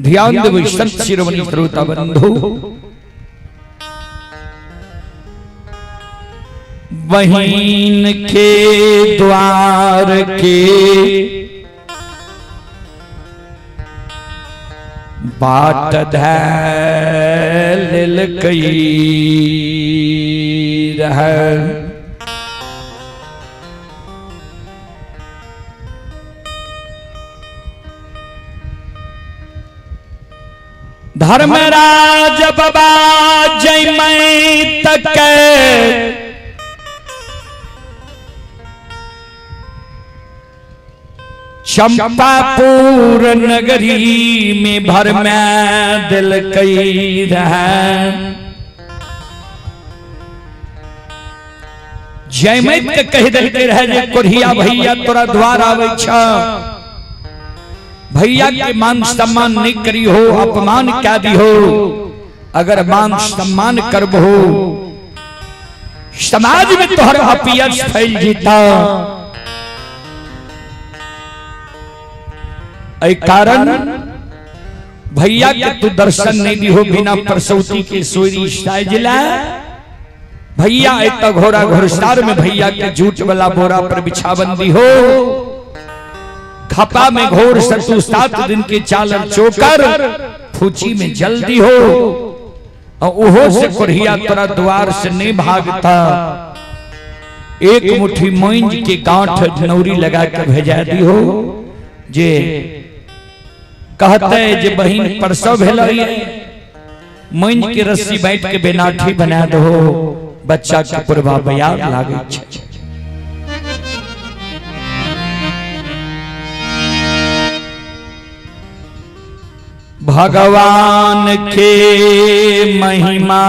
ध्यान देबै संत शिरोमणि श्रोता बंधु। बहिन के द्वार के बाट धैल कई रह। धर्मराज बाबा जय मैं तक चंपापुर नगरी में भर में दिल कई रहा। जयमैत के कहि देलकै रहे जे कोढ़िया भैया तोरा द्वार आबै छ, भैया के मान सम्मान नहीं करी हो, अपमान क्या दी हो। अगर मान सम्मान करबहो समाज में तोहर अपयश फैल जीता। एहि कारण भैया के तू दर्शन नहीं दी हो, बिना प्रसौती के सोरी साइजला भैया एत घोड़ा घोड़सार में भैया के जूट वाला बोरा पर बिछावन दी हो, खपा में घोर सतु 7 दिन के चालल चोकर फूची में जल्दी हो, और ओहो से कोढ़िया तोरा द्वार से नहीं भागता। एक मुट्ठी मोइंज के गांठ नौरी लगा के भेजा दी हो, जे कहते जे बहिन प्रसव भेल, मोइंज के रस्सी बैठ के बेनाठी बना दो, बच्चा के पुरबा बयार लागे छै। भगवान के महिमा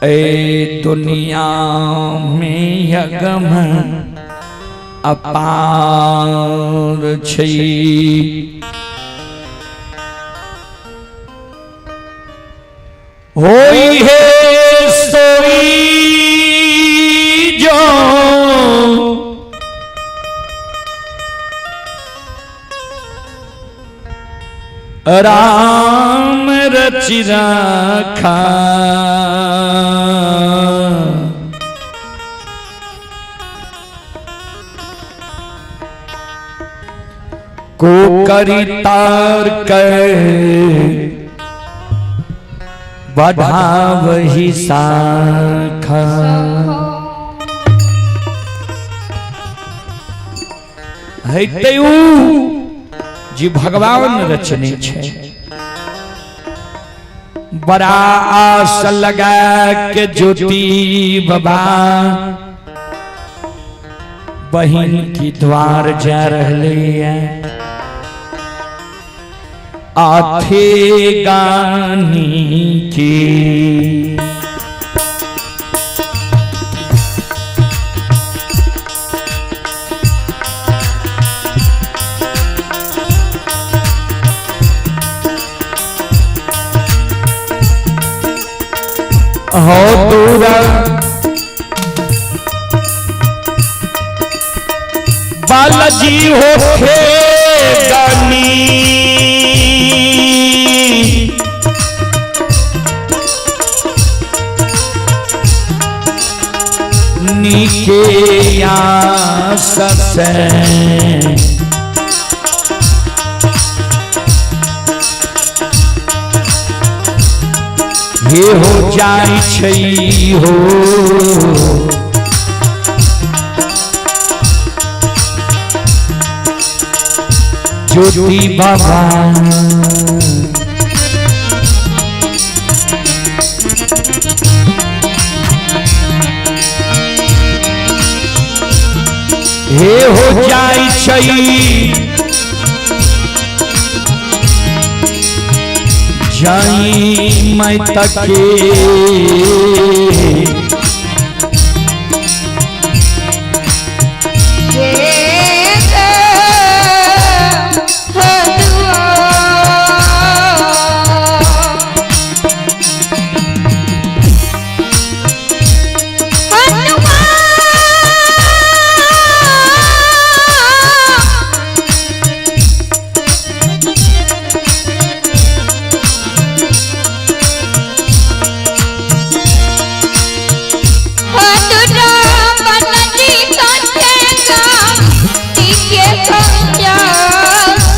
ए दुनिया में अगम अपार छै। होई है सोई जो राम रचि राखा, को करी तार कर बढ़ावही शाखा। हेतै ऊ जी भगवान रचने छै। बड़ा आस लगा के ज्योति बाबा बहिन की द्वार जा रहे है, आथे गानी की हो दूरा बालाजी हो गानी। नीके आस से हे हो जाय छै हो ज्योति बाबा। हे हो जाय छै जाई मैं तके के प्यास।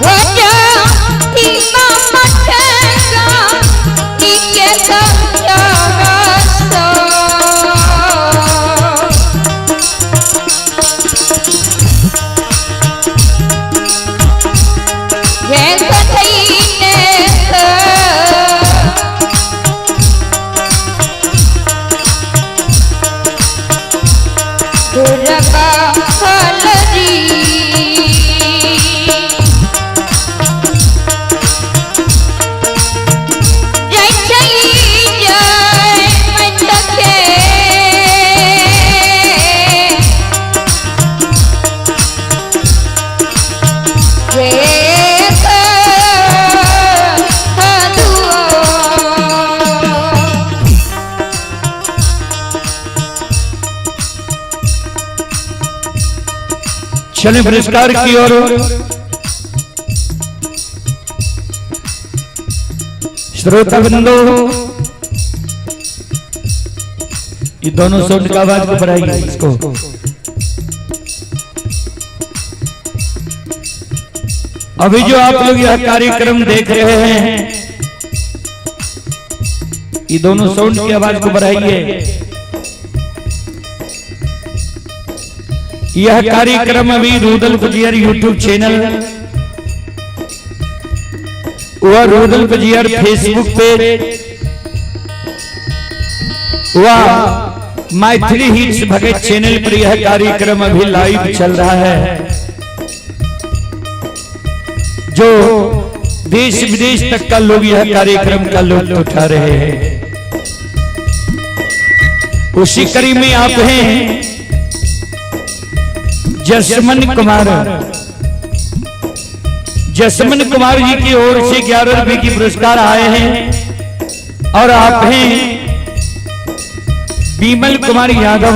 हो ज्योति बाबा ठेका के प्यास। जय कथईने दुर्गा हलरी। जय जय जय मटके चले पुरस्कार की ओर। श्रोता बंधु, ये दोनों साउंड का आवाज को बढ़ाइए इसको। अभी जो आप लोग यह कार्यक्रम देख रहे हैं, ये दोनों साउंड की आवाज को बढ़ाइए। यह कार्यक्रम अभी रूदल गुजियर यूट्यूब चैनल व रूदल गुजियर फेसबुक पेज व मैथिली हिट्स भगत चैनल पर यह कार्यक्रम अभी लाइव चल रहा है, जो देश विदेश तक का लोग यह कार्यक्रम का लुत्फ उठा रहे हैं। उसी कड़ी में आप हैं जसमन कुमार। जसमन कुमार जी की ओर से 11 रुपए की पुरस्कार आए हैं और आप हैं बीमल कुमार यादव,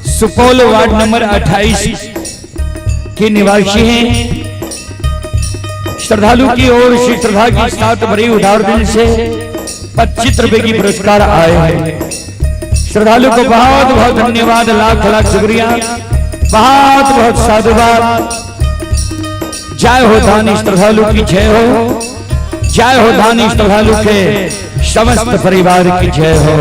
सुपौल वार्ड नंबर 28 के निवासी हैं। श्रद्धालु की ओर से श्रद्धा के साथ बड़ी उदार दिल से 25 रुपए की पुरस्कार आए हैं। श्रद्धालु को बहुत बहुत धन्यवाद, लाख लाख शुक्रिया, बहुत बहुत साधुवाद। जय हो दानी श्रद्धालु की जय हो, जय हो दानी श्रद्धालु के समस्त परिवार की जय हो।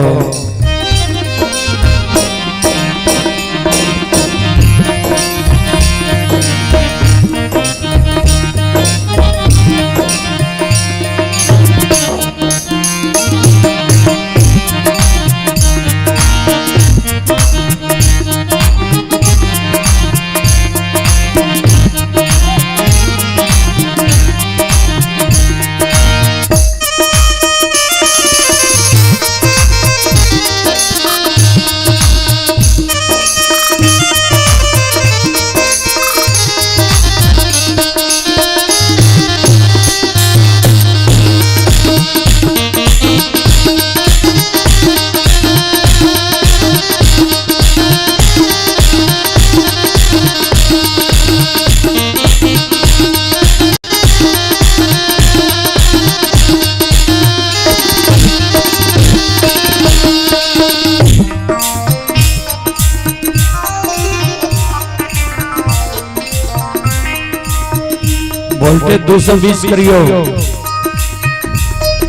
बोलते 220 करियो।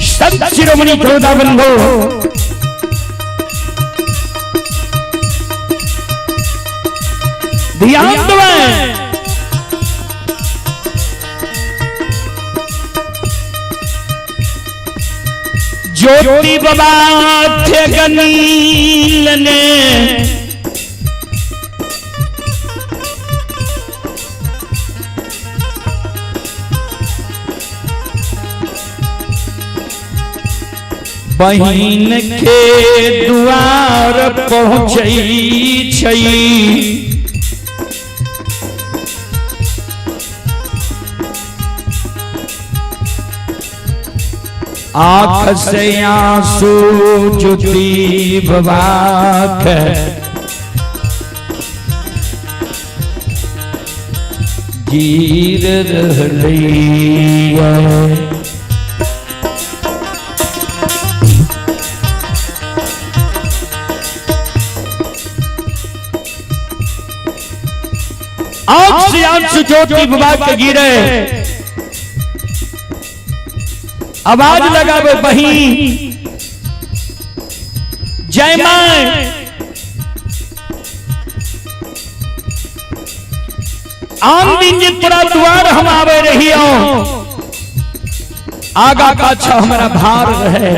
संत शिरोमणि चौदह बंधो, ध्यान दो। ज्योति बाबा थे गनीलने, बहिन के दुआर पहुँचै छै। आँख से आंसू ज्योति बाबा गिर रहलैया। आंख से आंसू ज्योति बाबा के गिरे, आवाज लगावे बही जय मां। आम दिन जे तोरा द्वार हम आवे रही हो, आगा पाछा हमारा भार रहे,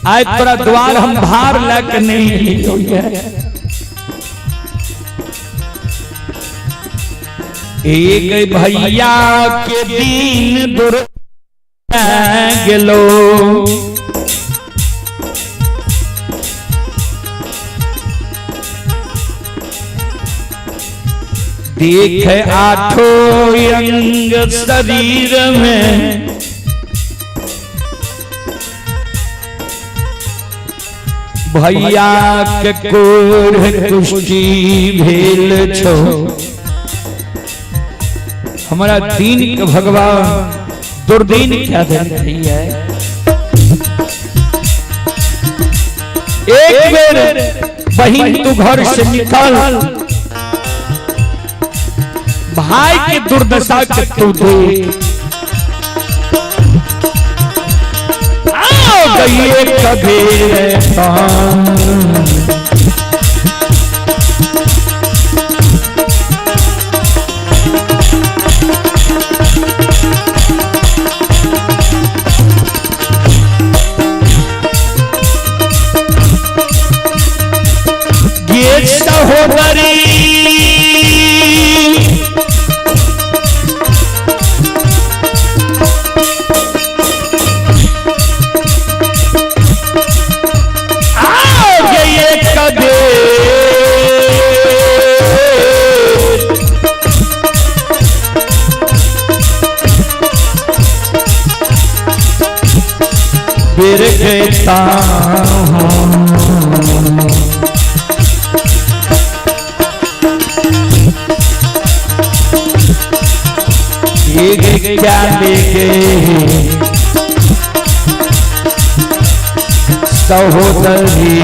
आए तोरा द्वार हम भार लेके नहीं एलियो। एक भैया के दिन दुर गेलो, देख आठो अंग शरीर में, भैया के कोढ़ कुष्ठी भेल छो। हमारा दीन के भगवान दुर्दीन क्या देलकै है। एक बेर बहिन तू घर से निकल, भाई के दुर्दशा के तू देख। आओ गई कभी ये सहोदरी आओ गए कभी बिर गता हूँ। ये क्या लेके सहोदरी,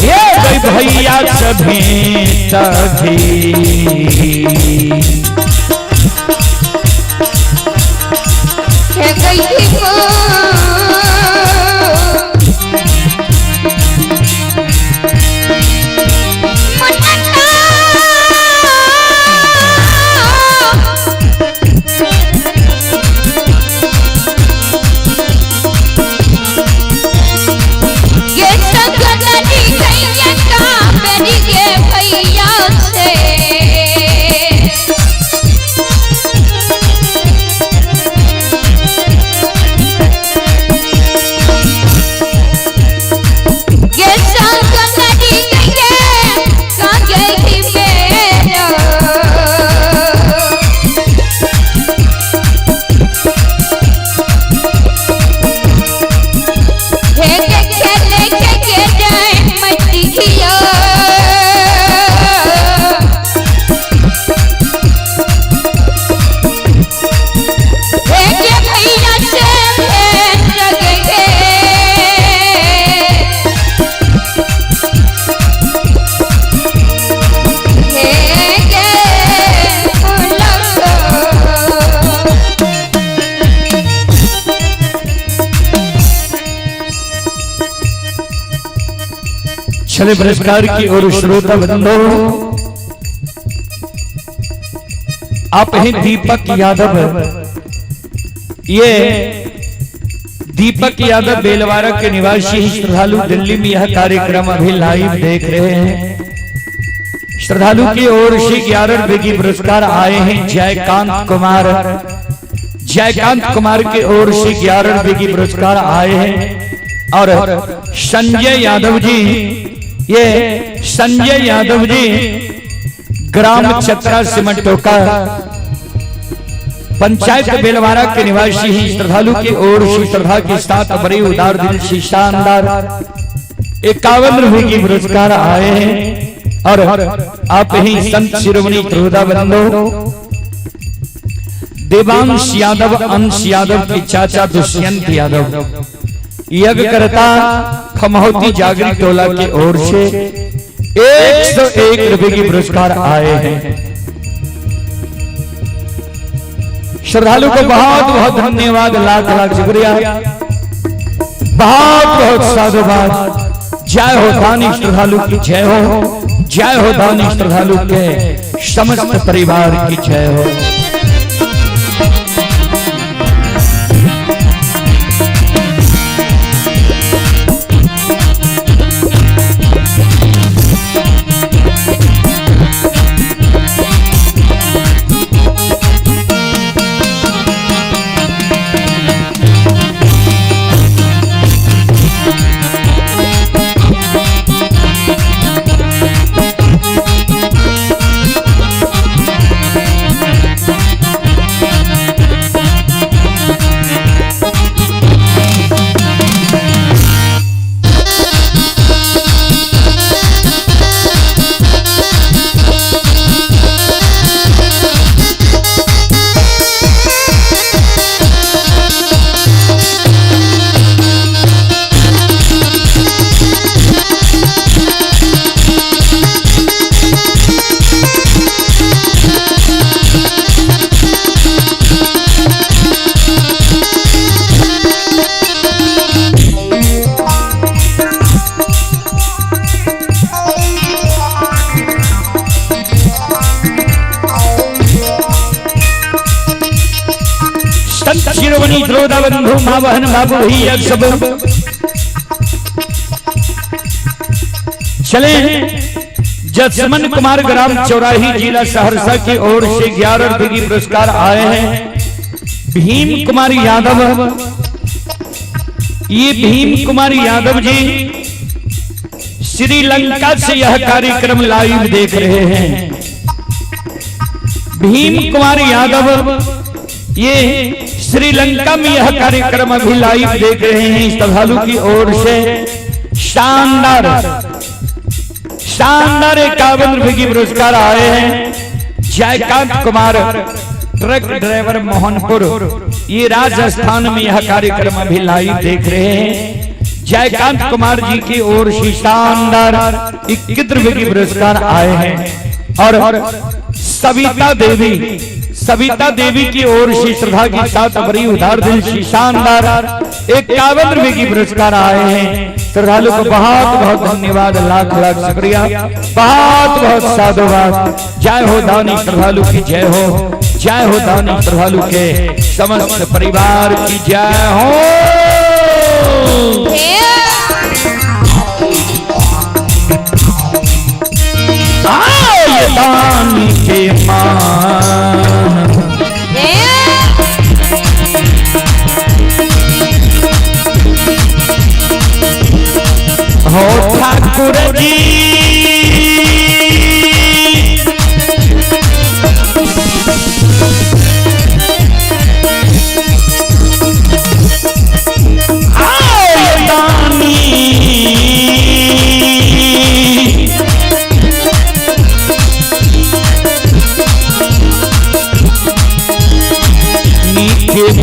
ये गई भैया सभी तभी। हे गई को ये सगनरी गैया का मेरी ये भैया से। ये सगनरी गैया का गई मेरा। हे के खेले के के जाए मटिया, हे के भैया से भेंट गए। हे के फुलको। चले पुरस्कार की ओर श्रोता बंधो, आप हैं दीपक यादव। ये दीपक यादव बेलवारा के निवासी श्रद्धालु दिल्ली में यह कार्यक्रम अभी लाइव देख रहे हैं। श्रद्धालु की ओर से 11 रुपए की पुरस्कार आए हैं। जयकांत कुमार, जयकांत कुमार की ओर से 11 रुपए की पुरस्कार आए हैं। और संजय यादव जी, ये संजय यादव जी ग्राम चतरा सिमटोका पंचायत बेलवारा के निवासी ही श्रद्धालु की ओर से श्रद्धा के साथ बड़े उदार दिल से शानदार 51 रुपए की पुरस्कार आए हैं। और आप ही संत शिरोमणि त्रिहुदा बंधु देवांश यादव, अंश यादव के चाचा दुष्यंत यादव, यज्ञकर्ता खमहौती जागरी टोला की ओर से 101 रुपए की पुरस्कार आए हैं। श्रद्धालु को बहुत बहुत धन्यवाद, लाख लाख शुक्रिया, बहुत बहुत साधुवाद। जय हो दानी श्रद्धालु की जय हो, जय हो दानी श्रद्धालु के समस्त परिवार की जय हो। संत शिरोमणि द्रोदा बंधु माँ बहन बाबू भैया सब चले। जसमन कुमार ग्राम चौराही जिला सहरसा की ओर से 11 रुपए की पुरस्कार आए हैं। भीम कुमार यादव, ये भीम कुमार यादव जी श्रीलंका से यह कार्यक्रम लाइव देख रहे हैं। भीम कुमार यादव ये श्रीलंका में यह कार्यक्रम अभी लाइव देख रहे हैं। श्रद्धालु की ओर से शानदार शानदार 51 रुपए की पुरस्कार आए हैं। जयकांत कुमार ट्रक ड्राइवर मोहनपुर, ये राजस्थान में यह कार्यक्रम अभी लाइव देख रहे हैं। जयकांत कुमार जी की ओर से शानदार 21 रुपए की पुरस्कार आए हैं। और सविता देवी, सविता देवी की ओर से श्रद्धा के साथ बड़ी उदार दिल से शानदार 51 रुपए की पुरस्कार आए हैं। श्रद्धालु को बहुत बहुत धन्यवाद, लाख लाख शुक्रिया, बहुत बहुत साधुवाद। जय हो दानी श्रद्धालु की जय हो, जय हो दानी श्रद्धालु के समस्त परिवार की जय हो। दानी के मां हो ठाकुर जी,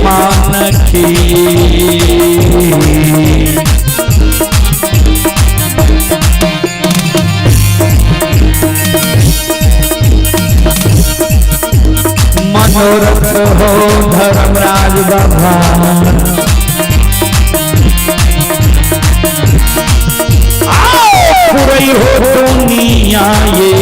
मान की मनोरथ हो धर्मराज बाबा, पुरई हो दुनिया ये।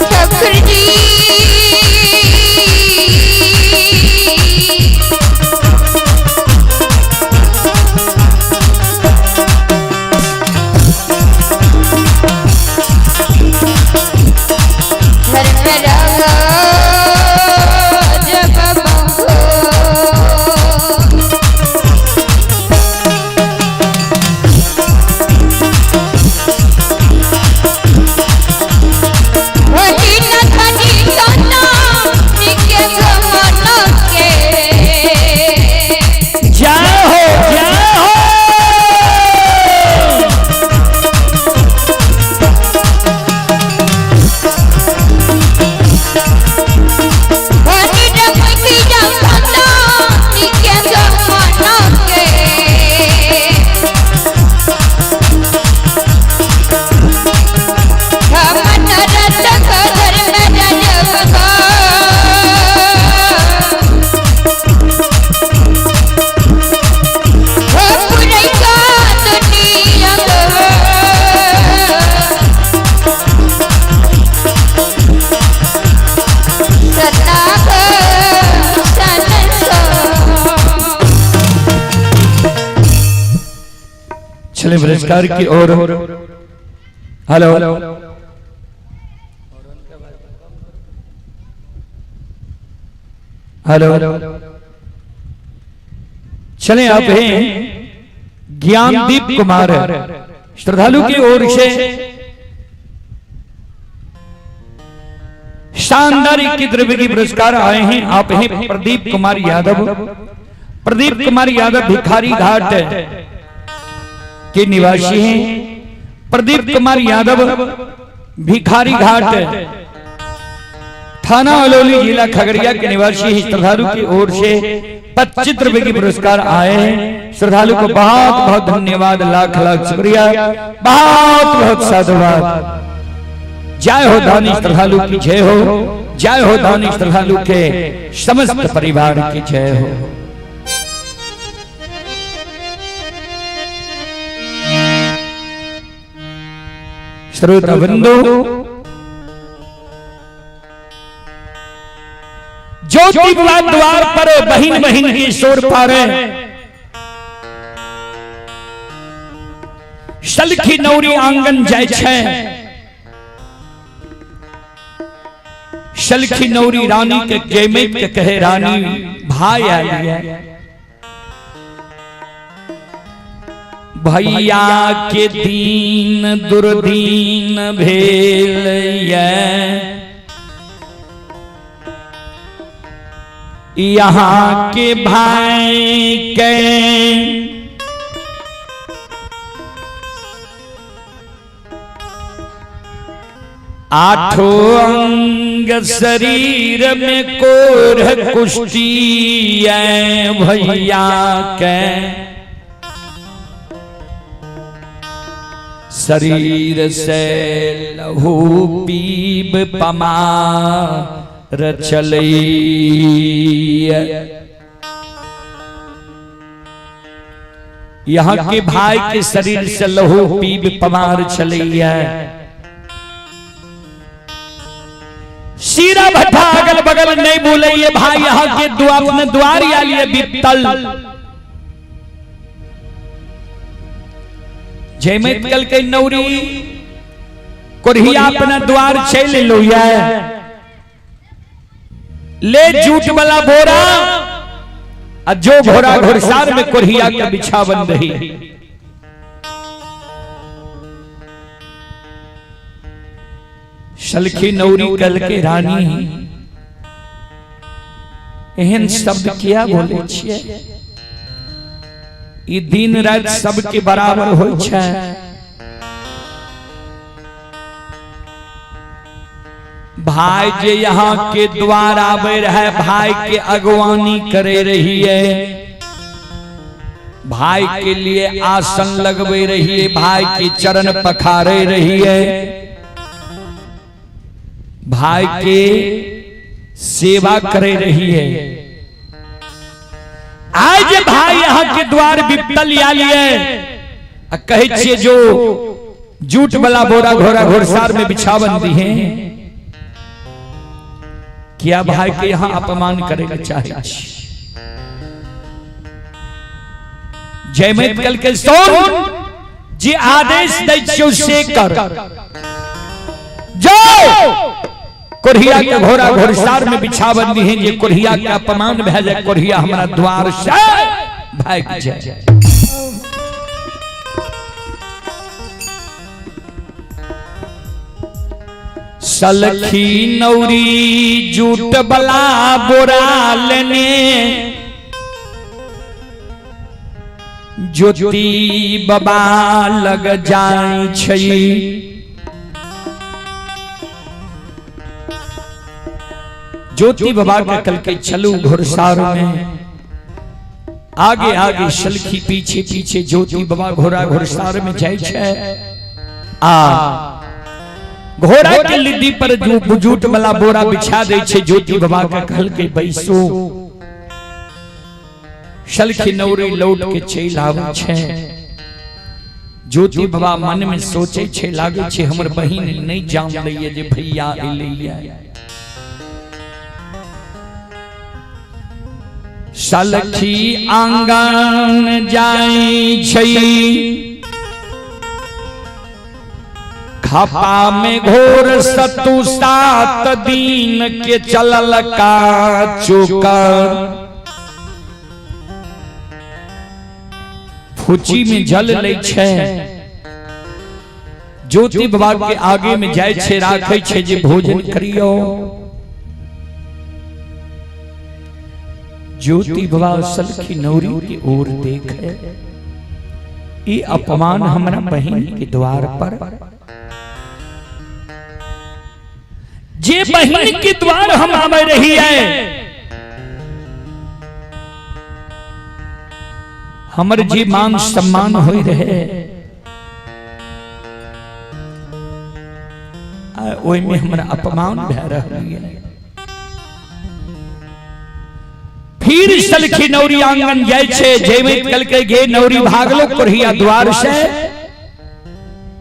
ठाकुर जी। चले पुरस्कार की ओर। हेलो, हेलो, चले आप हैं ज्ञानदीप कुमार श्रद्धालु की ओर से शानदार 21 रुपए की पुरस्कार आए हैं। आप हैं प्रदीप कुमार यादव, प्रदीप कुमार यादव भिखारी घाट के निवासी हैं। प्रदीप कुमार यादव भिखारी घाट थाना अलौली जिला खगड़िया के निवासी हैं। श्रद्धालु की ओर से 25 रुपए की पुरस्कार आए हैं। श्रद्धालु को बहुत बहुत धन्यवाद, लाख लाख शुक्रिया, बहुत बहुत साधुवाद। जय हो दानी श्रद्धालु की जय हो, जय हो दानी श्रद्धालु के समस्त परिवार की जय हो। श्रोता बंधु, ज्योति द्वार पर बहिन बहिन की शोर पारे, सलखी नौरी आंगन जाय छै। सलखी नौरी रानी के जयमैत के कहे, रानी भाई आयल है, भैया के दीन दुर्दीन भेल ये, यहाँ के भाई के आठों अंग शरीर में कोर कुश्ती भैया के शरीर से लहू पीब पमार चलैया। यहाँ के भाई के शरीर से लहू पीब पमार चलैया। सीरा भट्टा अगल बगल नहीं बोले भाई, यहाँ के दुआ अपने द्वार आ लिए बीतल। जयमत कल के नौरी कोरिया अपना द्वार चल लो, ले जूट वाला बोरा और जो घोड़ा घोड़सार में कोरिया के बिछावन रही। सलखी नौरी कल के रानी, एहन शब्द किया बोले छियै? ई दिन रात सबके बराबर होइ छै। भाई जे यहाँ के द्वार आबे रहे, भाई के अगवानी करे रहिए, भाई के लिए आसन लगबे रहिए, भाई के चरण पखारे रहिए, भाई के सेवा करे रहिए। आज भाई यहाँ के द्वार विपतल आ लिए, कहे छियै जो जूट वाला बोरा घोड़ा घोड़सार में बिछावन दी है, क्या भाई के यहाँ अपमान करे चाहे? जयमत कल के सुन, जे आदेश दै छियौ से कर। जो कोरिया के घोड़ा घोड़सार में बिछावन दी है, जे कोरिया के अपमान भए जाए, कोरिया हमारा द्वार से भाग जाए। सलखी नौरी जूट बला बोरा लेने ज्योति बाबा लग जाय छै। ज्योति बाबा के कल के चलू घोड़सार में, आगे आगे सलखी पीछे पीछे ज्योति बाबा घोड़ा घोड़सार में जाय छै। आ घोड़ा के लिद्दी पर जो जूट वाला बोरा बिछा दे छै, ज्योति बाबा के कहल के बैसो। सलखी नौरी लौट के चलि आबै छै। ज्योति बाबा मन में सोचे छै, लागे छै हमर बहिन नहीं जान लैये जे भैया एलैया। सलखी आंगन जाय छै, खपा में घोर सतु 7 दिन के चलल का चोकर। फूची में जल लै छै, ज्योति बाबा के आगे में जाय छै, राखै छै जे भोजन करियो। ज्योति बाबा सलखी नौरी की ओर देखे, ई अपमान हमरा बहन के द्वार पर, जे बहन के द्वार हम आवे रही है, हमर जे मान सम्मान हो रहे ओहि में हमरा अपमान भए रहल है। फिर सलखी नौरी आंगन जाय छै, जेबै कलके गे नौरी भागलो कोढ़िया द्वार से।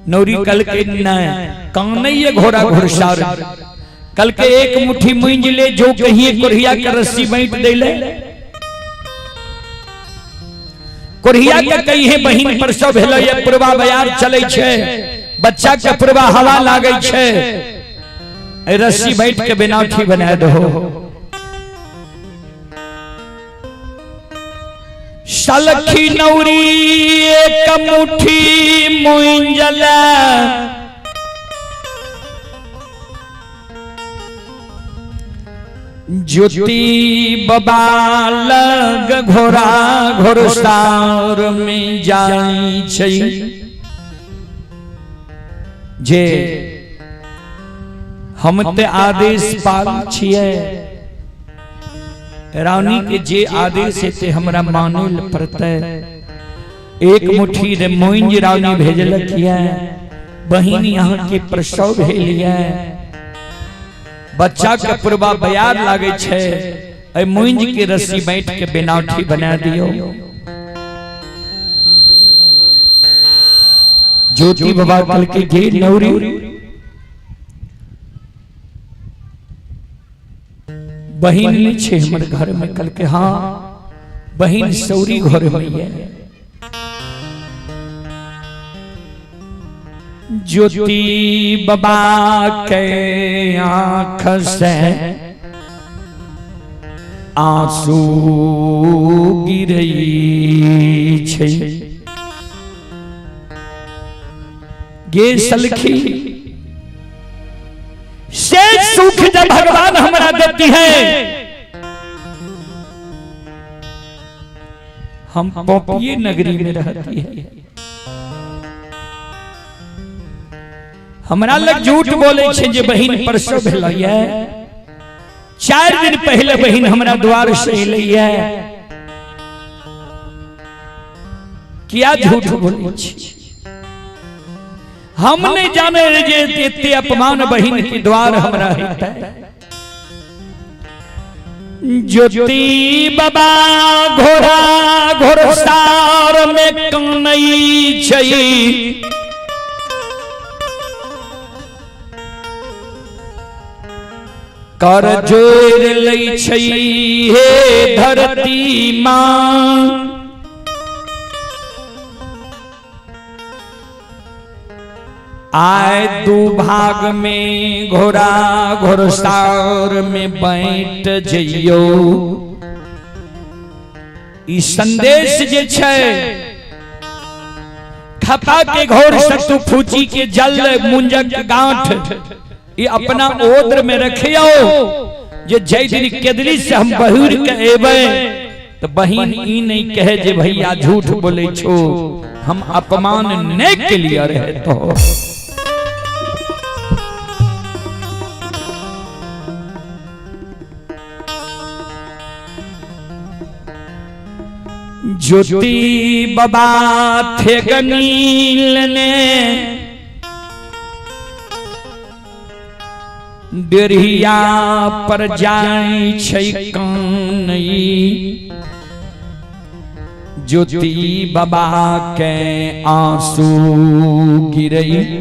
नौरी कलके नहीं कानैये घोड़ा घुड़सार, कलके एक मुट्ठी मुंज ले जो कहिए कोढ़िया के रस्सी बांट देले। कोढ़िया के कहिए बहिन प्रसव भेलै ये पुरवा बयार चलै छै, बच्चा के पुरवा हवा लागै छै, रस्सी बैठ के बेनाठी बना दो। सलखी नौरी एक मुट्ठी मुंजल, ज्योति बाबा लग घोड़ा घोड़सार में जाई छै। जे हम ते आदेश पाल छियै, रानी के जे आदेश हेतै हमरा मानै लए पड़तै। एक मुट्ठी रे मुंज रानी भेजलक ये, बहिन यहाँ के प्रसव भेल ये, बच्चा के पुरबा बयार लागे छै, एहि मुंज के रस्सी बैठ के बेनाठी बना दियो। ज्योति बाबा कल के गे नौरी बहिन नहीं छे हमर घर में, कल के हाँ बहिन सौरी घर में ये। ज्योति बाबा के आंख से आंसू गिरई छै। गे सलखी से सुख जब भगवान हमरा देती है, हम पोपिये नगरी में रहती है। हमरा लग झूठ बोले छे जे बहिन प्रसव भेलै, 4 दिन पहले बहिन हमरा द्वार से एलै, किया झूठ बोले छी? हम नहीं जाने जे एते अपमान बहिन के द्वार हमरा हेतै। ज्योति बाबा घोड़ा घोड़सार में कनई छै, कर जोड़ लै छै हे धरती मां। आए दू भाग में घोड़ा घोड़सार में बैठ जइयो। ई संदेश जे छै खपा के घोर सतु फूची के जल मुंजक गांठ ई अपना ओद्र में रखियो, जे जय दिन केदली से हम बहुर के एबै तो बहिन ई नहीं कहे जे भैया झूठ बोले छो, हम अपमान नहीं के लिए रहे। तो ज्योति बाबा थे गनील ने डेढ़िया पर जाय छै कानई, ज्योति बाबा के आंसू गिरई।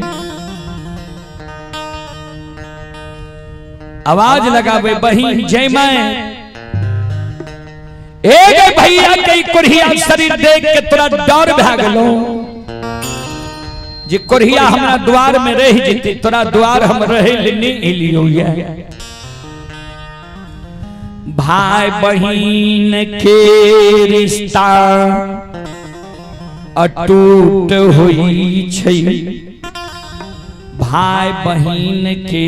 आवाज लगावे बहिन जय मैं एक भैया के कोढ़िया शरीर देख के तोरा डर भए गेलो जे कोढ़िया हमरा द्वार में रह जेते, तोरा द्वार हम रहे ले नहीं एलियो। ये भाई बहिन के रिश्ता अटूट होई छै, भाई बहिन के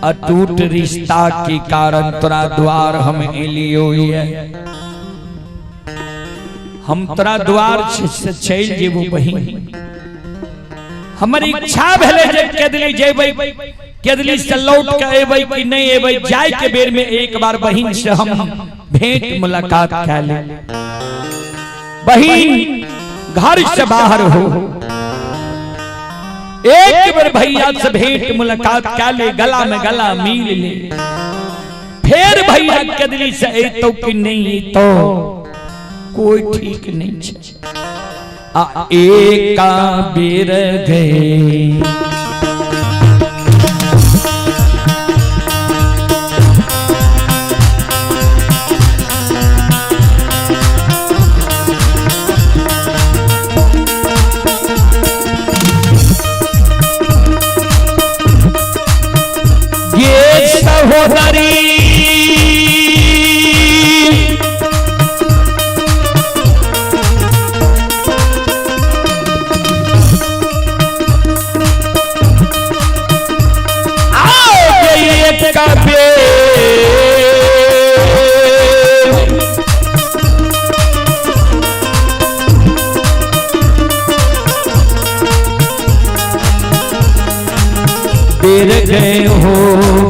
अटूट रिश्ता के कारण तोरा द्वार हम एलियो। ये हम तोरा द्वार से चल जेबो बहिन, हमर इच्छा भेले जे केदली जेबै, केदली से लौट के एबै कि नहीं एबै, जाय के बेर में एक बार बहिन से हम भेंट मुलाकात कर ले। बहिन घर से बाहर हो, एक बार भैया से भेंट मुलाकात कर ले, गला में गला मिल ले, फिर भैया केदली से एतो कि नहीं एतो कोई ठीक नहीं छे। आ एका बेर गए ये सहोदरी बेर गए हो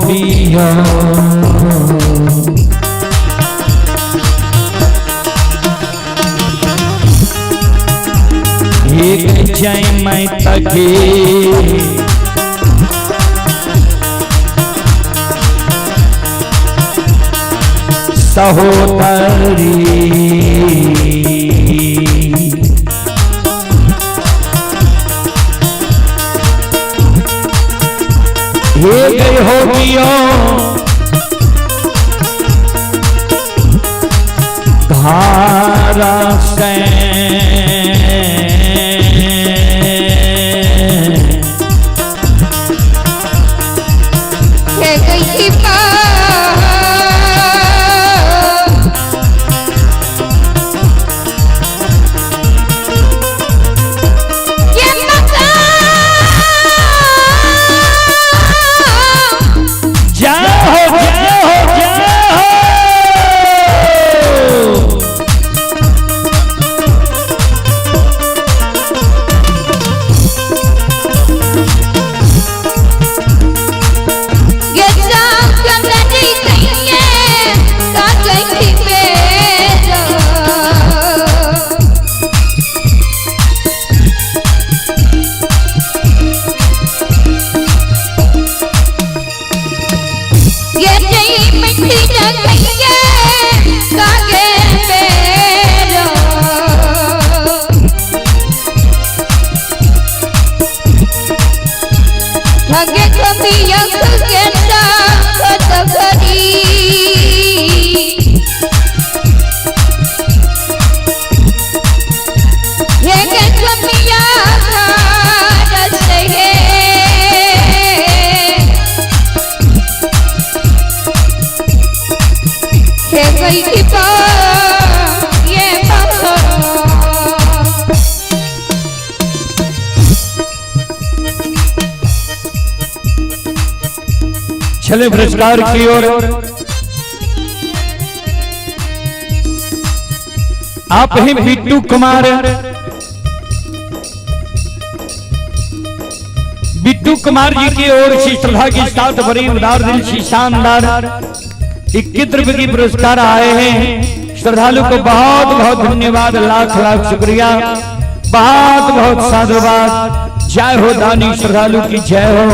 बिया एक जय मैं तके सहोदरी ये गई हो गियो धारा से ये गई जय हो जय हो जय हो। चले पुरस्कार की ओर आप ही बिट्टू कुमार, बिट्टू कुमार जी की ओर से श्रद्धा के साथ बड़ी उदार दिल से शानदार 21 रुपए की पुरस्कार आए हैं। श्रद्धालु को बहुत बहुत धन्यवाद, लाख लाख शुक्रिया, बहुत बहुत साधुवाद। जय हो दानी श्रद्धालु की जय हो,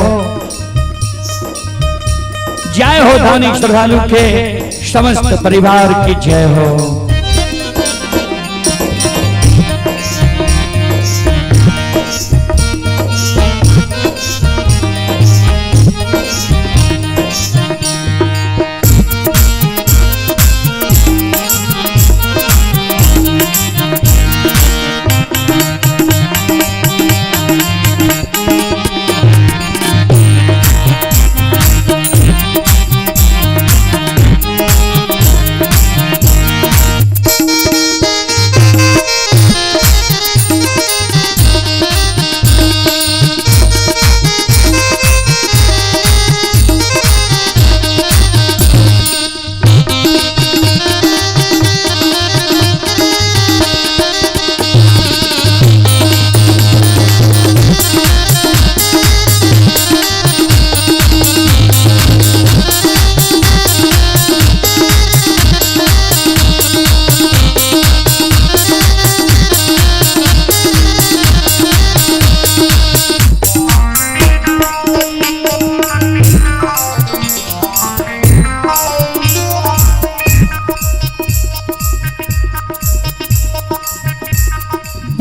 जय हो दानी श्रद्धालु के समस्त परिवार की जय हो।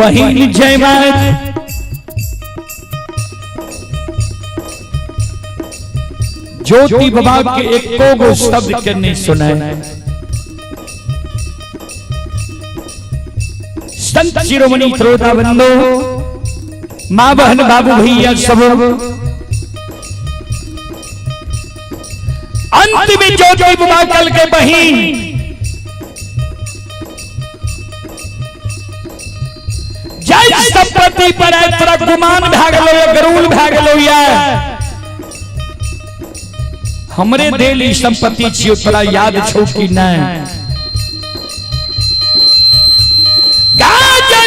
बहिन जयमात ज्योति बाबा के एको गो शब्द के नहीं सुने। संत शिरोमणि श्रोता बंधु, माँ बहन बाबू भैया सब, अंत में ज्योति बाबा कल के बहिन जय संपत्ति पर आए तोरा गुमान भए गेलो या गरूल भए गेलो या हमरे देल ई संपत्ति छियो, तोरा याद छौ कि नहीं? गा जय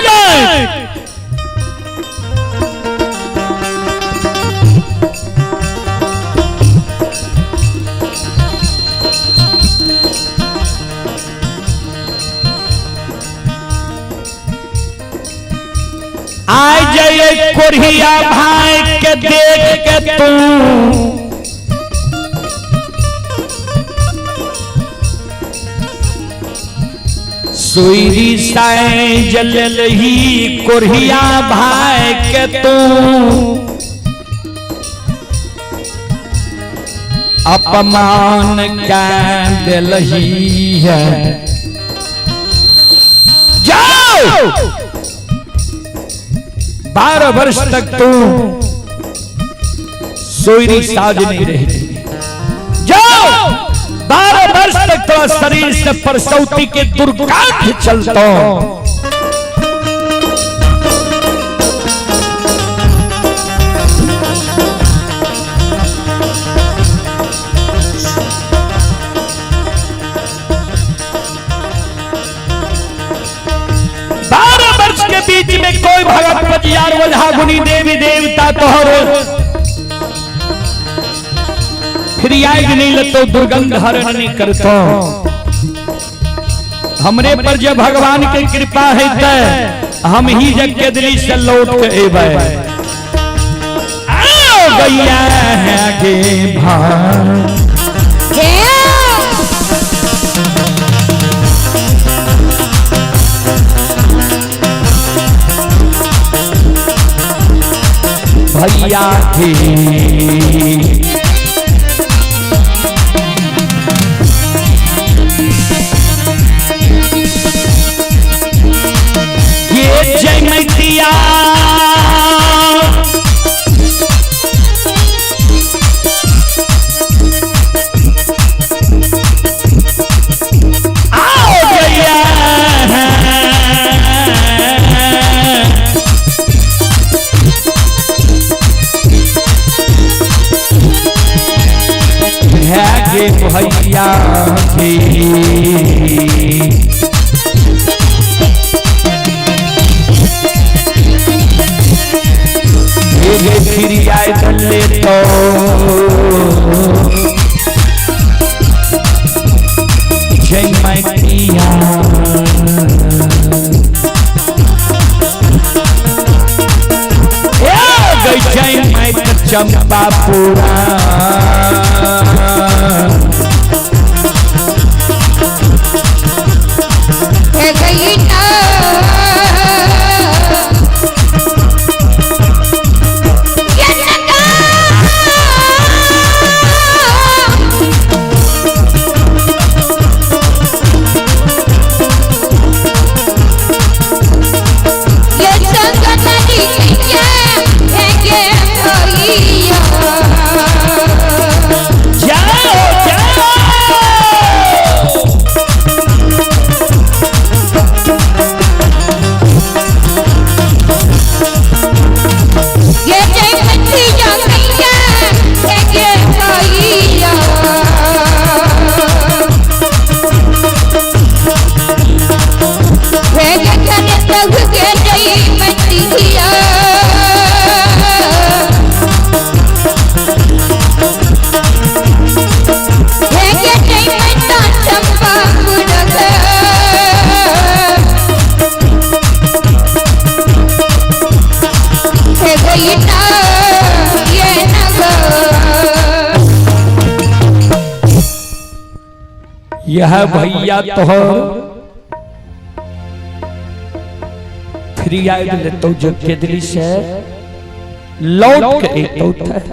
आय जय कोरिया भाई के देख के तू सुईरी साए जल ही कोरिया भाई के तू अपमान कै दिलही है। जाओ, 12 वर्ष तक तू सोईरी साज नहीं रही। जाओ, 12 वर्ष तक तेरा शरीर से परसौती के दुर्गांध चलता। 12 वर्ष के बीच में कोई भगत पजियार वजहा गुनी देवी देवता तोहर फिर आएगी नहीं लतो, दुर्गंध हरण नहीं करतो। हमरे पर जब भगवान के कृपा है ते हम ही जग के दिल्ली से लौट के एबे। आओ गैया है गे भाई। भैया के ये जय मैतिया आओ गैया है गे भैया के। ये फिर आए दल्ले तो जय मैतिया। ए गई जय मैत चंपापुरा। गई ना ये नगा। ये संग नदी ये ये भैया। जाओ जाओ। ये जय मतिया गैया ये भैया। हे गगन तग के जय मतिया। हे गे जय मता चंपा पुरग। हे गई ना ये नगर। यह भैया तो फ्री आबि लेतौ जो केदली से लौट के एतौ तऽ।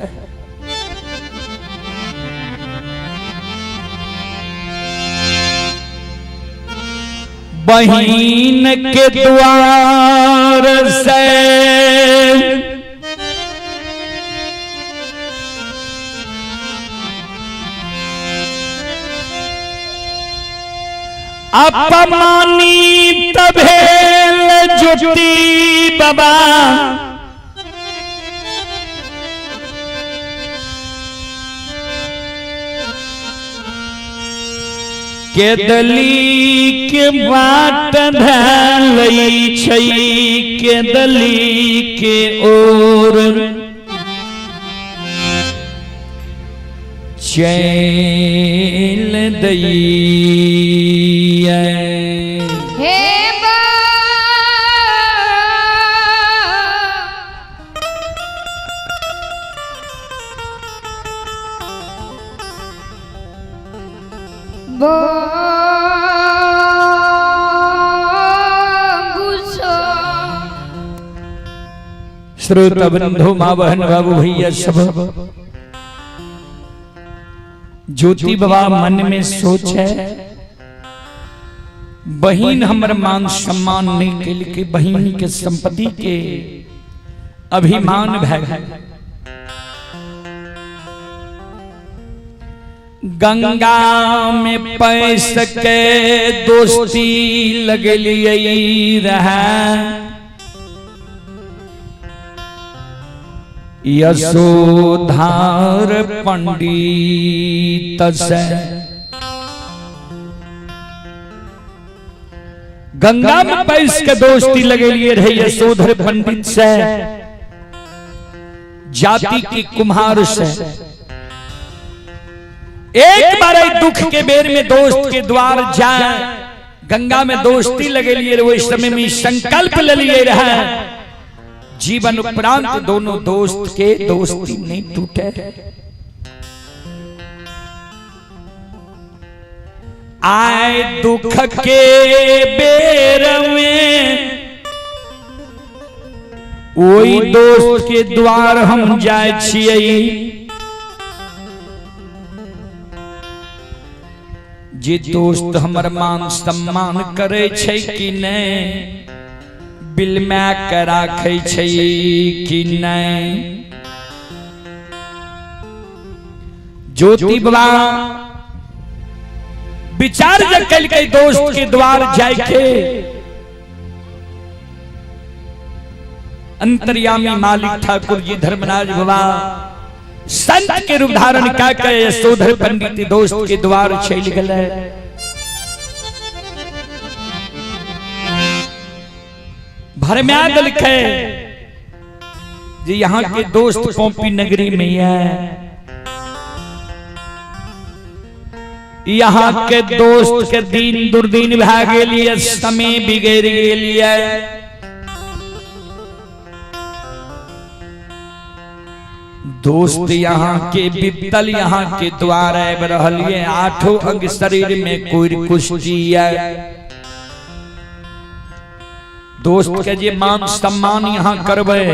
बहिन के द्वार से अपमानित भेल ज्योति बाबा केदली के बाट धैलै छै केदली के ओर चैल दैया। हे बा बाबू श्रोता बंधु माँ बहन बाबू भैया सब, ज्योति बाबा मन में सोच है बहिन हमर मान सम्मान नहीं केलकै, बहिन के संपत्ति के अभिमान भए गेल। गंगा में पैस के दोस्ती लगलियै रहे, यशोधार पंडित से गंगा में पैस के दोस्ती लगेलिए रहे यशोधर पंडित से, जाति के कुम्हार से। एक बार दुख के बेर में दोस्त के द्वार जाए, गंगा में दोस्ती लगेलिए रहे, वही समय में संकल्प ले लिए रहे जीवन उपरांत दोनों दोस्त के दोस्ती नहीं टूटे। आए दुख के बेर में वही दोस्त के द्वार हम जाए छियै, जे दोस्त हमर मान सम्मान करे छै कि नहीं, बिलमा के राखै छै कि नहीं। ज्योति बाबा विचार जे कलकै दोस्त के द्वार जाय के, अंतर्यामी मालिक ठाकुर जी धर्मराज बाबा संत के रूप धारण कऽ के यशोधर पंडित दोस्त के द्वार चलि गेलै। भरम्या देलकै जे यहाँ के दोस्त पौपी नगरी में है, यहाँ के दोस्त के दिन दुर्दिन भए गेल ये, समय बिगड़ गेल ये। दोस्त यहाँ के बिपतल यहाँ के द्वार आबि रहल ये, आठों अंग शरीर में कोई कुश्ती ये। दोस्त के जे मान सम्मान यहाँ करबै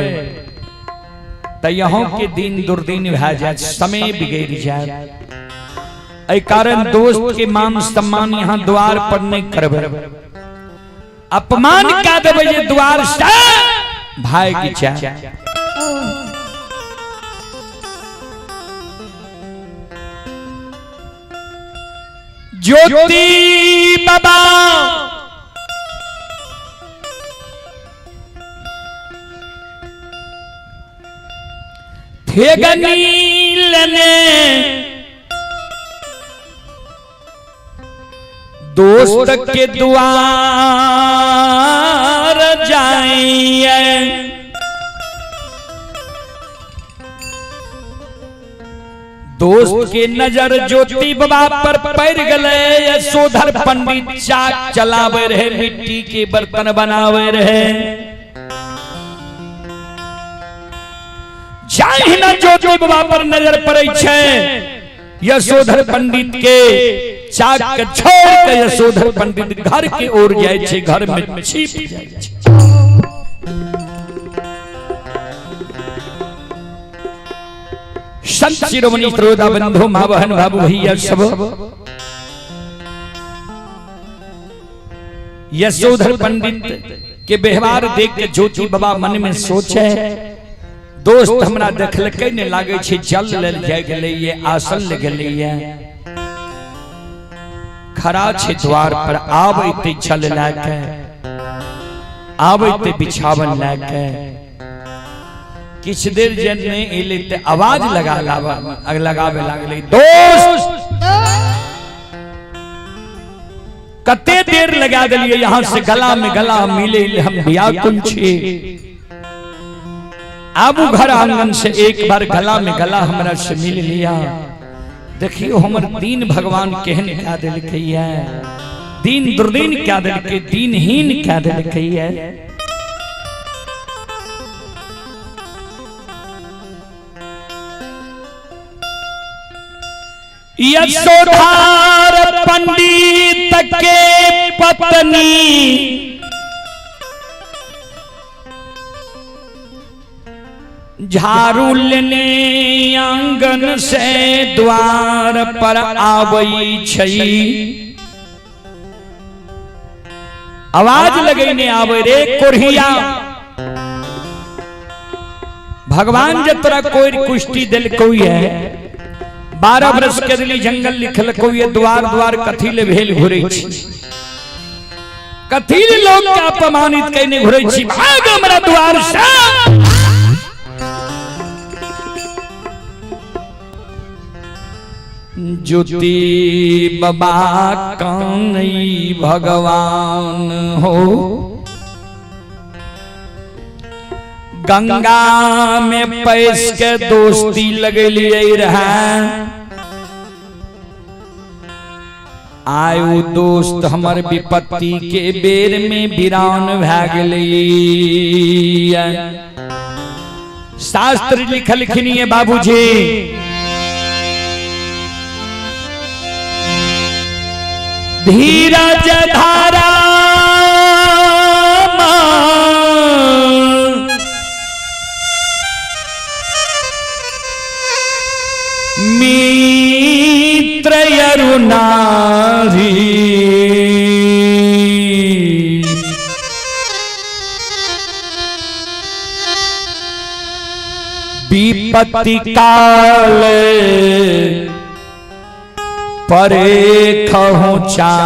त यहाँ के दिन दुर्दिन भए जायत, समय बिगड़ जायत। एहि कारण दोस्त के मान सम्मान यहाँ द्वार पर नहीं करबै, अपमान कए देबै जे द्वार से भागि जाय। ज्योति बाबा ठेगनी लेने दोस्त के द्वार जाइए, दोस्त के नजर ज्योति बाबा पर पड़ गले। यशोधर पंडित चाक चलावे रहे, मिट्टी के बर्तन बनावे रहे। जाहि न ज्योति बाबा पर नजर पड़े छै, यशोधर पंडित के चाक के छोड़ के यशोधर पंडित घर के ओर जाय छै, घर में छिप जाय छै। संत शिरोमणि त्रोदा बंधु माँ बहन बाबू भैया सब यशोधर पंडित के व्यवहार देख के ज्योति बाबा मन में सोचे, दोस्त हमरा देखलकै ने लागे छै जल लेल जाय गेलै ये, आसन ले गेलै ये, खड़ा छै द्वार पर, आबैते जल लए के, आबैते बिछावन लए के। किछु देर जे नहि एलै तऽ आवाज लगा लगाबे लागलै, दोस्त कते देर लगा देलियै यहाँ से गला में गला मिले हम व्याकुल छी, आबू घर आंगन से एक बार गला में गला हमरा से मिल लिया। देखियो हमर दीन भगवान केहन क्या देलकै है, दीन दुर्दीन क्या देलकै, दीनहीन क्या देलकै है। यशोधार पंडित के पत्नी झाड़ू लेने आंगन से द्वार पर आबै छै, आवाज लगेने आबै रे कोढ़िया, भगवान जे तोरा कोई कुश्ती देलकौ है, 12 वर्ष के दिली जंगल लिखलकौ ये, द्वार द्वार कथी ले भेल घुरै छी, कथी ले लोग के अपमानित कइने घुरै छी, भाग हमरा द्वार से। ज्योति बाबा कानई भगवान हो, गंगा में पैस के दोस्ती लगेलिए रहा, आयु दोस्त हमर विपत्ति के बेर में वीरान भए गेलै। शास्त्र लिखलखिन ये बाबूजी, धीरज धारा मित्र अरुणारी, विपत्ति काल परे खहु चारी।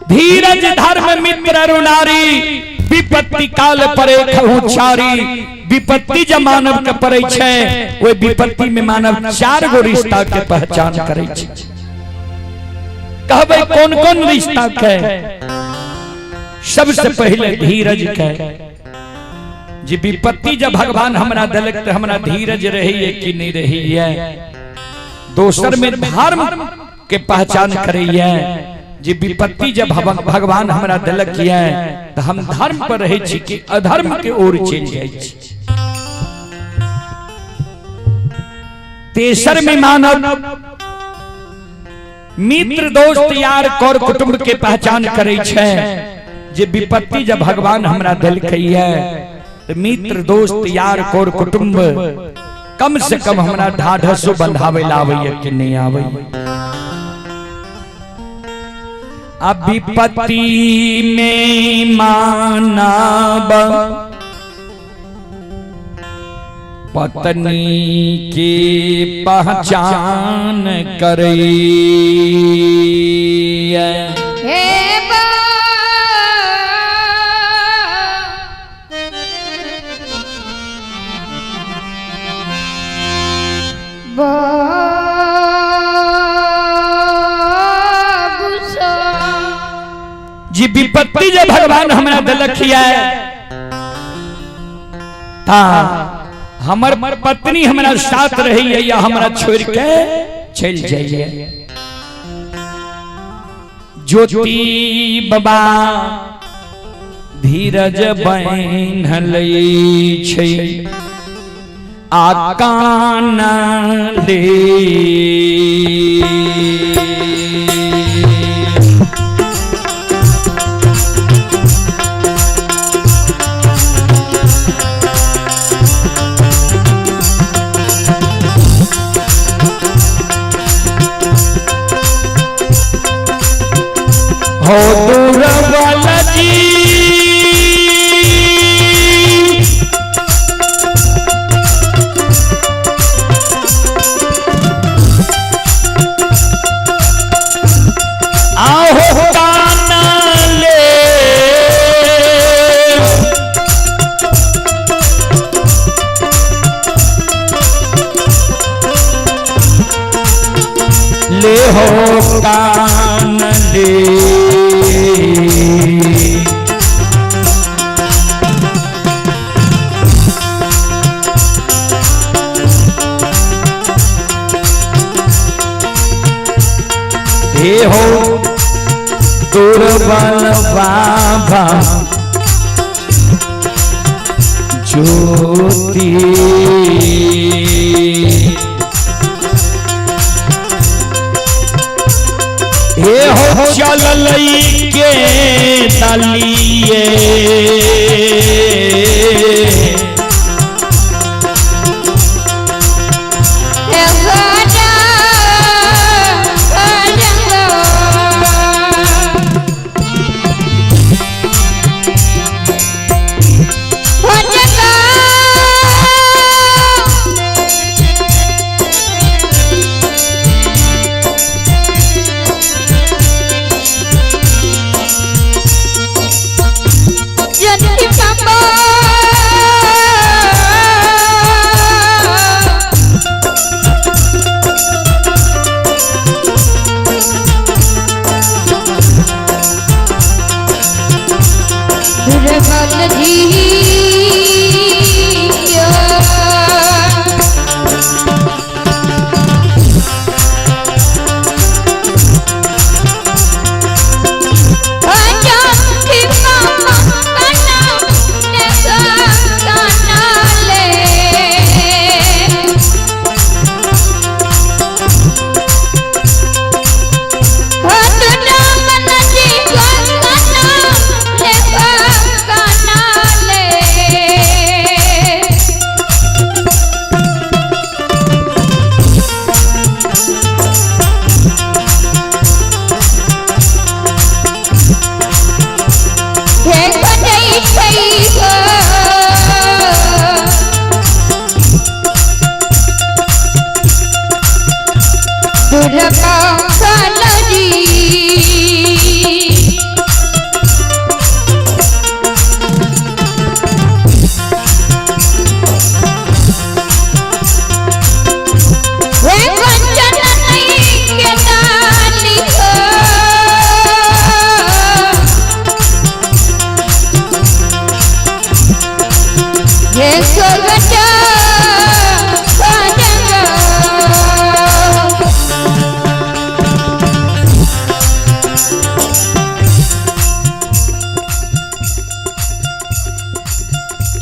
धीरज धर्म मित्र अरुणारी, विपत्ति काल परे खहु चारी। विपत्ति जब मानव के पड़े छै, ओहि विपत्ति में मानव चार गो रिश्ता के पहचान करे छै। कहबै कौन कौन रिश्ता के? सबसे पहले धीरज के, जे विपत्ति जब भगवान हमरा देलक त हमरा धीरज रही कि नहीं रही है। दोसर में धर्म के पहचान करे, जे विपत्ति जब भगवान हमरा देलक ये त हम धर्म पर रहे छी कि अधर्म के ओर चलि जाइ छी। तेसर में मानव मित्र दोस्त यार कर कुटुंब के पहचान करे छै, जे विपत्ति जब भगवान हमरा देलकै है त मित्र दोस्त यार कर कुटुंब कम से कम हमरा ढाढसो बंधावे लावे कि नहीं आवे। अब विपत्ति में मानव पत्नी की पहचान करे। हे बा जी विपत्ति जे भगवान हमरा देलखिया ता हमर पत्नी हमरा साथ रही या हमरा छोड़ के चल जाइए। ज्योति बाबा धीरज बान्हल छै आ कान ले हो दूर वाला जी आहो काना ले ले हो कान ले। हे हो दुर्बल बाबा ज्योति हे हो चल के दलिए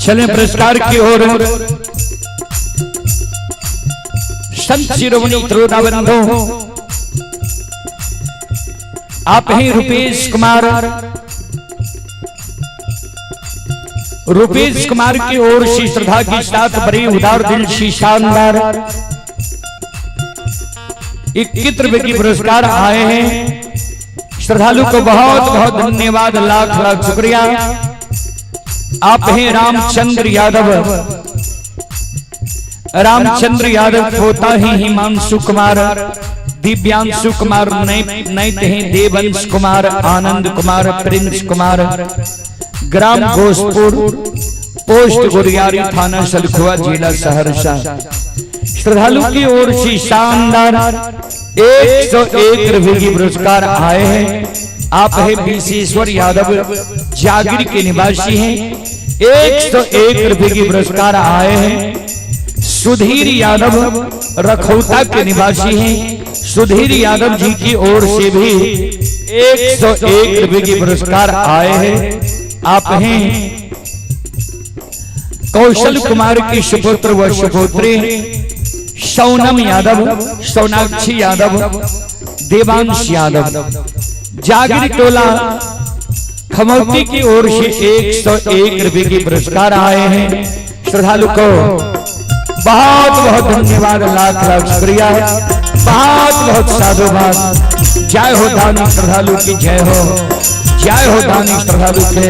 चलें पुरस्कार की ओर। संत शिरोमणि त्रोदाबंधु आप ही रुपेश कुमार, रुपेश कुमार की ओर से श्रद्धा के साथ बड़ी उदार दिल से शानदार 21 रुपए की पुरस्कार आए हैं। श्रद्धालु को बहुत बहुत धन्यवाद, लाख लाख शुक्रिया। आप हैं रामचंद्र यादव, रामचंद्र यादव होता ही हिमांशु कुमार, दिव्यांशु कुमार, नैत हैं देवंश कुमार, आनंद कुमार, प्रिंस कुमार, ग्राम घोषपुर, पोस्ट गुरियारी, थाना सलखुआ, जिला सहरसा। श्रद्धालु की ओर से शानदार 101 रुपए की पुरस्कार आए हैं। आप है विशेश्वर यादव, जागीर के निवासी हैं। 101 रुपए की पुरस्कार आए हैं। सुधीर यादव रखौता के निवासी हैं। सुधीर यादव जी की ओर से भी 101 रुपए की पुरस्कार आए हैं। आप हैं कौशल कुमार के सुपुत्र व सुपुत्री सोनम यादव, सोनाक्षी यादव, देवांश यादव, जागिर टोला खमौती की ओर से 101 रुपए की पुरस्कार आए हैं। श्रद्धालु को बहुत बहुत धन्यवाद, लाख लाख शुक्रिया। बहुत बहुत साधुवाद। जय हो दानी श्रद्धालु की जय हो, जय हो दानी श्रद्धालु के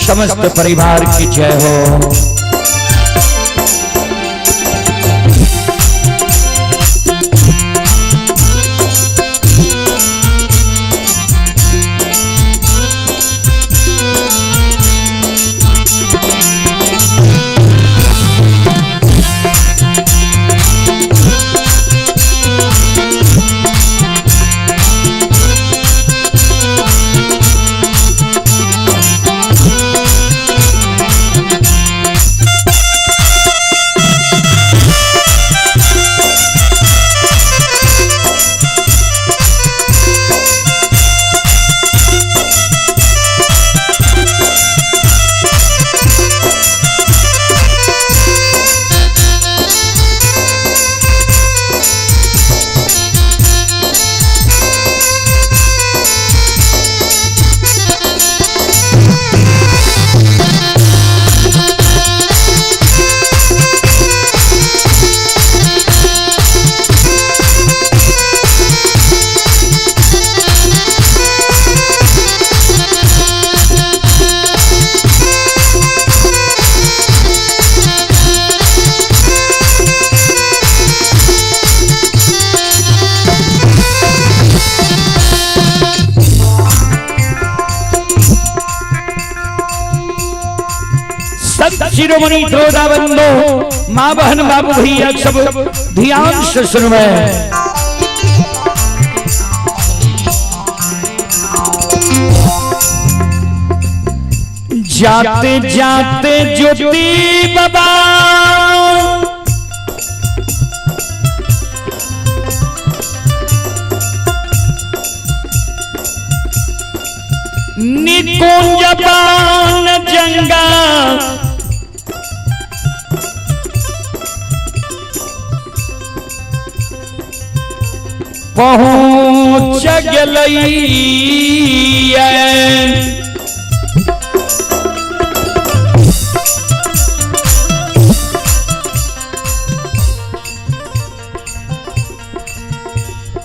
समस्त परिवार की जय हो। संत शिरोमणि द्रोदाबंधो माँ बहन बाबू भैया सब ध्यान से सुनवे। जाते जाते ज्योति बाबा निकुंज बान जंगा पहुँच गेलई।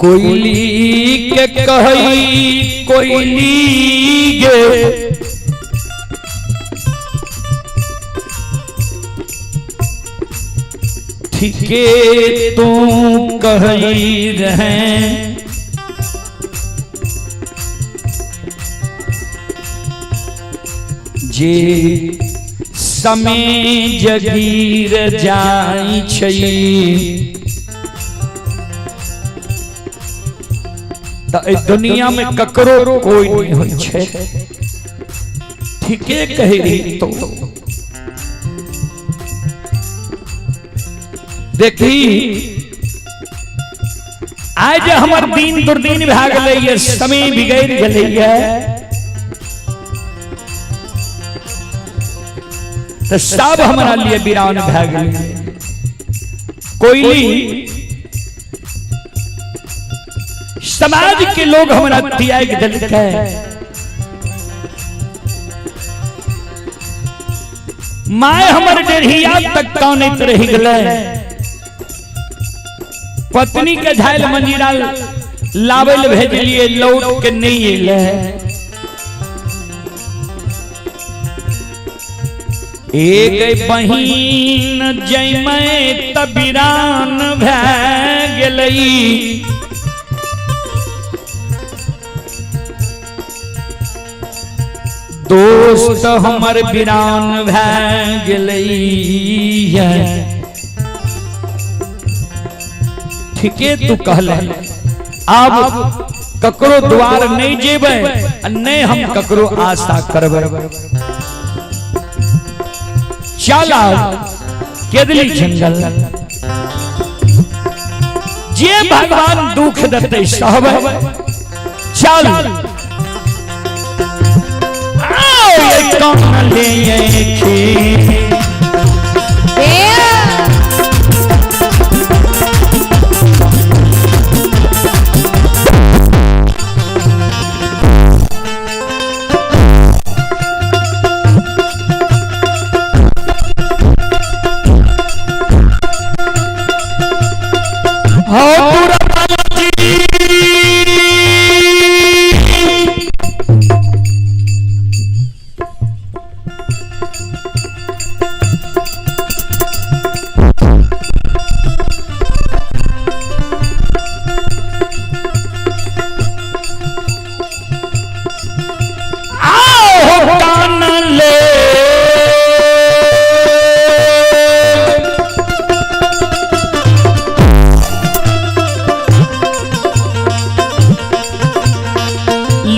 कोयली के कहई कोयली गे ठीके तू कही रहे, जे समय जगीर जाई छई त दुनिया में ककरो कोई नहीं होई छे। ठीके कही रही तो देखी आज हमर दिन दुर्दिन भए गेलैये, समय बिगड़ गेलैये, तो सब हमरा लिए वीरान भए गेलै। कोयली समाज के लोग हमरा त्याग देलकै, my हमर डेढ़िया तक कानैत रहि गेलै, पत्नी के झायल मंजीरा लाबै लए भेजलिए लौट के नहीं एलै। एक बहिन जैमै त वीरान भए गेलै, दोस्त हमर वीरान भए गेलै। ठीके तू कहले, अब ककरो द्वार नहीं जेबै आ नहीं हम ककरो आशा करबै। चल केदली जंगल जे भगवान दुख देते सहबै। चल आओ ये कौन ले खे हो पूरा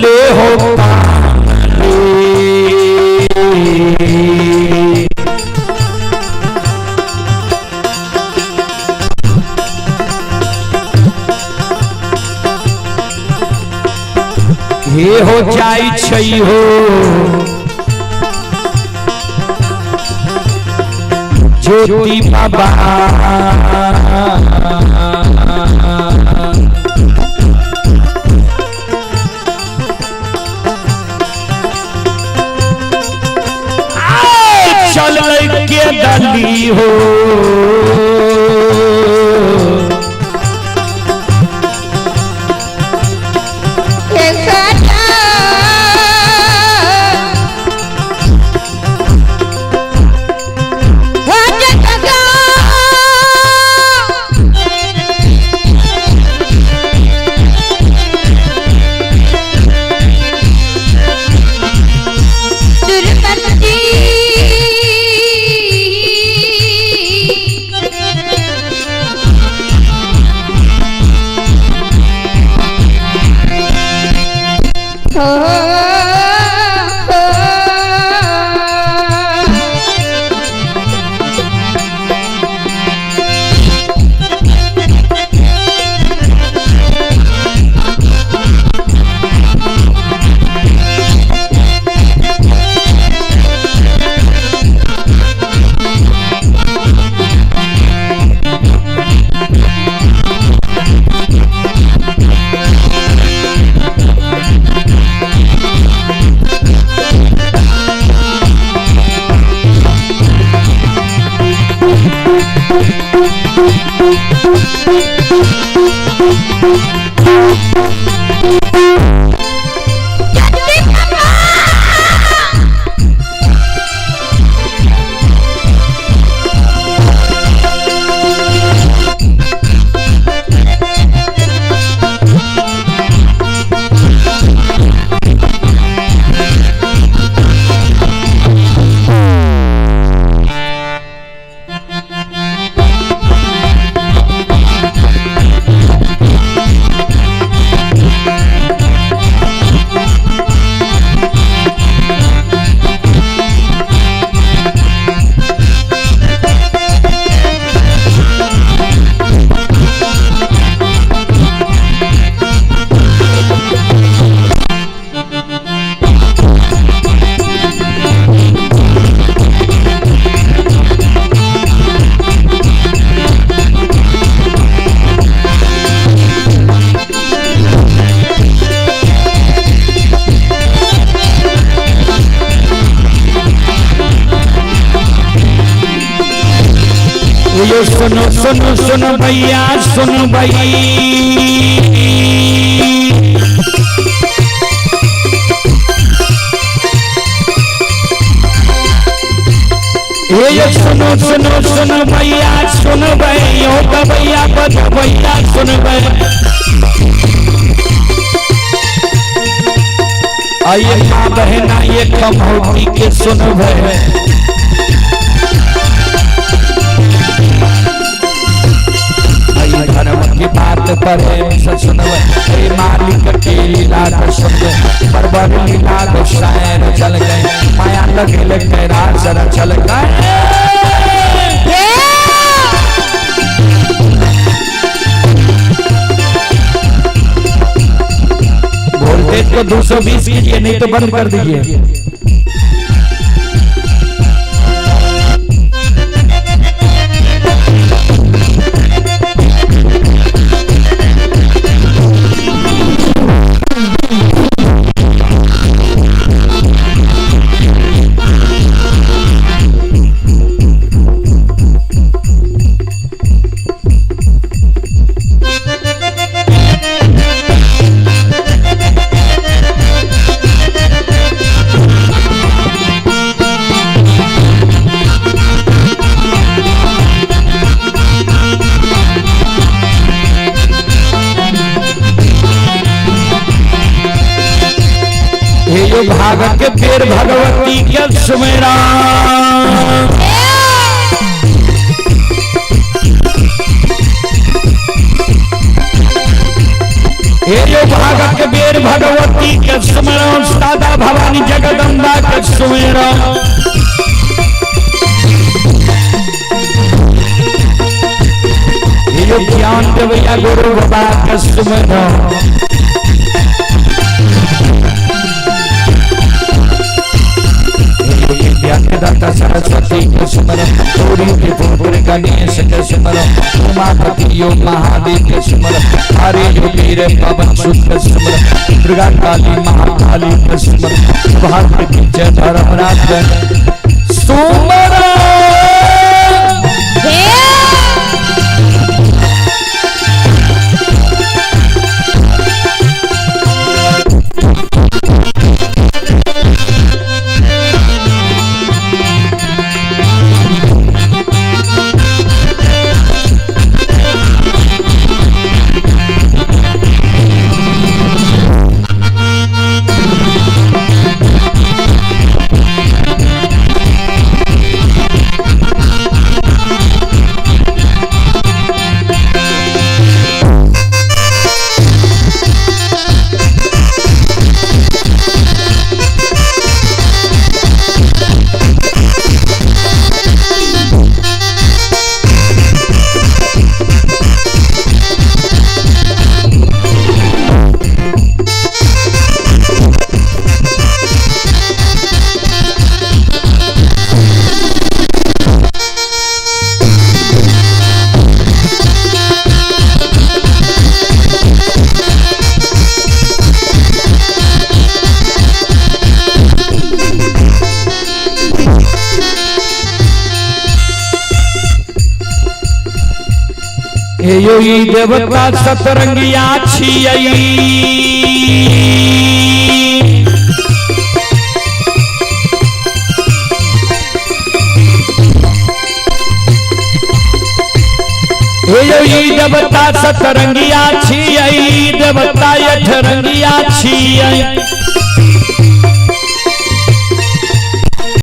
ले हो काम ले। हे हो जाई छै हो ज्योति बाबा। चल के दली हो ये सुनो सुनो सुनो भैया सुनो भाई, ये सुनो सुनो सुनो भैया सुनो भाई, ओ भैया बद भैया सुनो भाई। आइए माँ बहना ये कमौती के सुनो भाई। धर्म की बात पर सुनवे मालिक के लीला सुनवे, बरबर लीला गोसाई चल गए, माया लगे कैलाश चल गए। वोल्टेज को 220 कीजिए, नहीं तो बंद कर दीजिए। भाग के पेड़ भगवती के सुमेरा हे यो भाग के बेर भगवती के के सुमेरा। यो ज्ञान देवैया गुरु बाबा के सुमेरा। दाता सरस्वती के सुमरो, गौरी के पुत्र गणेश के सुमरो, उमापति यो महादेव के सुमरो, हरे योगी रे पवन सुत के सुमरो, दुर्गा काली महाकाली के सुमरो, भारत की जय धर्मराज सुमरो। यो ई देवता सतरंगिया छियै, यो ई देवता सतरंगिया छियै, देवता अठरंगिया छियै।